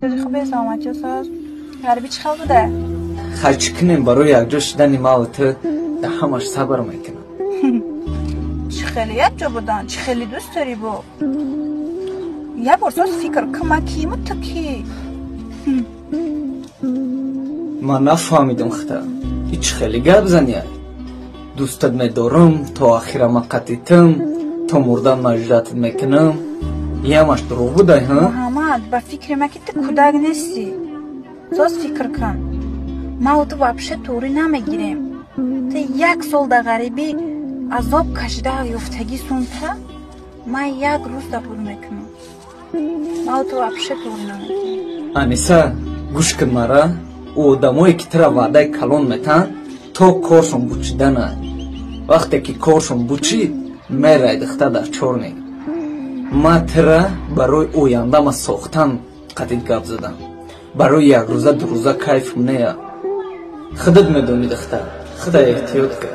Хубе, саломатиё соз. Ғарибӣ чӣ хел буда? Хай, чӣ кунем, барои якҷо шидани маву ту да ҳамаш сабр мекунам. Чӣ хеле якҷо будан, чӣ хеле дӯст дорӣ бо? Як бор соз фикр кун, ман кииму ту кӣ? Ман нафаҳмидам хита. И чӣ хеле гап занӣ? Дӯстат медорам, то ахира ман қатитам, то мурдан маждатат мекунам. Ямаш дурӯғ будай, ҳа? Муҳаммад, ба фикри ман ки ту кӯдак нестӣ. Соз фикр кун. Ман ту вообще туғрӣ намегирем. Ту як сол дар ғарибӣ азоб кашида ёфтагӣ сунта, ман як рӯз дабур мекунам. Ман ту вообще туғрӣ намегирем. Аниса, гӯш кун мара, ӯ одамое ки тура ваъдаи калон метаҳанд, то коршон бучидана. Вақте ки коршон бучид, мерай дихта дар чорник. Ман тура барои ояндама сохтан қатид гап задам. Барои якрӯза дурӯза кайфм нея. Худат медонӣ, дихта. Худа эҳтиёт кун.